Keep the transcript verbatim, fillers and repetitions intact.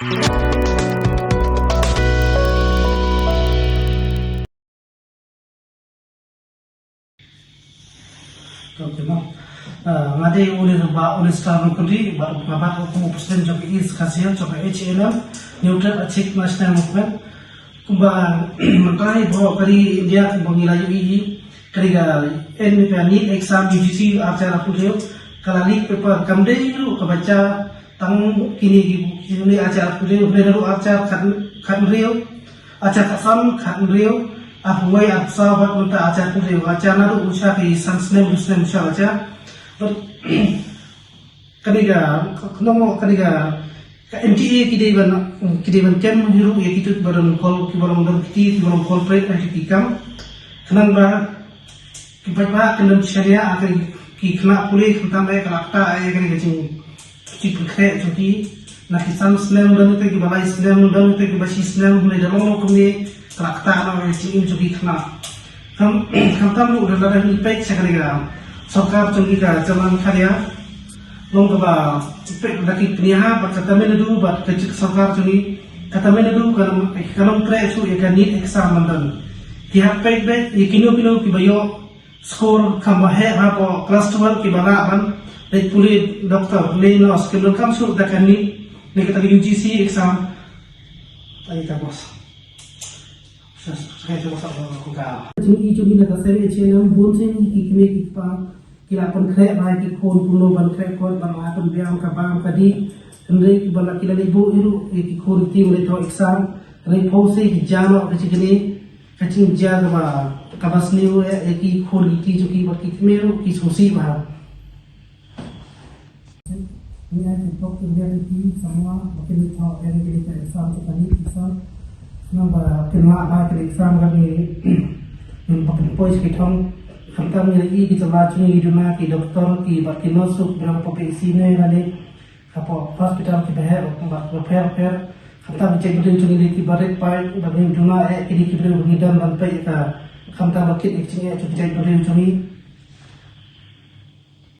Kong Timo. Ah, nga dei u Ri Bah Ulistar Nongkynrih, bad nga bat kum u president jong ka East Khasi Hills, jong ka H A N M, Hynñiewtrep Achik National Movement. Kumba mynta hi baroh ka ri India kumba ngi la ïohi hi, ka dei ka NEET exam U G C arhajar arphew hynriew, ka la leak paper, kam dei ruh kaba jia tang kine ki, kine arhajar arphew hynriew, hynrei naduh arhajar khat, khathynriew, arhajar khatsan, khathynriew, arphew wei, arphew saw bad mynta arhajar arphew hynriew, arhajar naduh u jia ki san snem, hynriew snem u jia, arhajar. Bad kane ka, ka, ka, kane ka, ka M T A ki dei ban, ki dei ban kem hi ruh ïa kito kiba don kol, kiba long don kti, kiba long culprit ha kito ki kam. Khnang ba ki paidbah kin don shariah ha ki khynnah pule, khamtam eh ka la ktah eh kane ka jing, jingpynkhreh jong ki. Na ki san snem don te, kiba lai snem don te, kiba shi snem, hynrei da long kumne ka la ktah noh ka jingim jong ki khynnah. Kham, khamtam ruh lada ngi peit sha kane ka sorkar jong ngi ka jylla Meghalaya, long kaba peit da ki pynïaid bad ka Tamil Nadu bad ka sorkar jong ngi, ka Tamil Nadu ka nang, ka nang trei shuh ïa ka NEET exam ban don. Ki hap peit beit ïa kino kino kiba ïoh score kham ba heh hapoh class twelve kiba lah ban leit pule doctor, leit nurse, kim donkam shuh da ka NEET ne kata ka U G C exam. Ai ka bos. Jong i jong i na ka seng H A N M, bun sien ki kmie ki kpa ki la pynkhreh ba ki khun kumno ban khreh kot, ban la pynbiang ka bam ka dih. Hynrei kiba la, ki la leit buh hi ruh ïa ki khun ki, leit thoh exam, hynrei phew sien ki jia noh ka jingkine. Ka jingjia kaba, kaba sniew eh ïa ki khun ki kti jong ki bad ki kmie ruh ki sngewsih bha. Ngi ai jingpok jingbiang ïa ki samla ba kin thoh ïa kine ki exam, ki NEET exam. Namar ba kin lah ba kin exam kane, ba kin poi sha ki thong. Khamtam ngi la ïohi ki jylla jong ngi duna ki doctor ki bad ki nurse, ki briew hapoh P H C ne lane hapoh hospital kiba heh bad bapher bapher. Khamtam ki jaitbynriew jong ngi kiba rit paid, ba ngi duna eh kine ki briew ba ngi don ban peit ïa ka, khamtam ba kit ïa ka jingeh jong ki jaitbynriew jong ngi.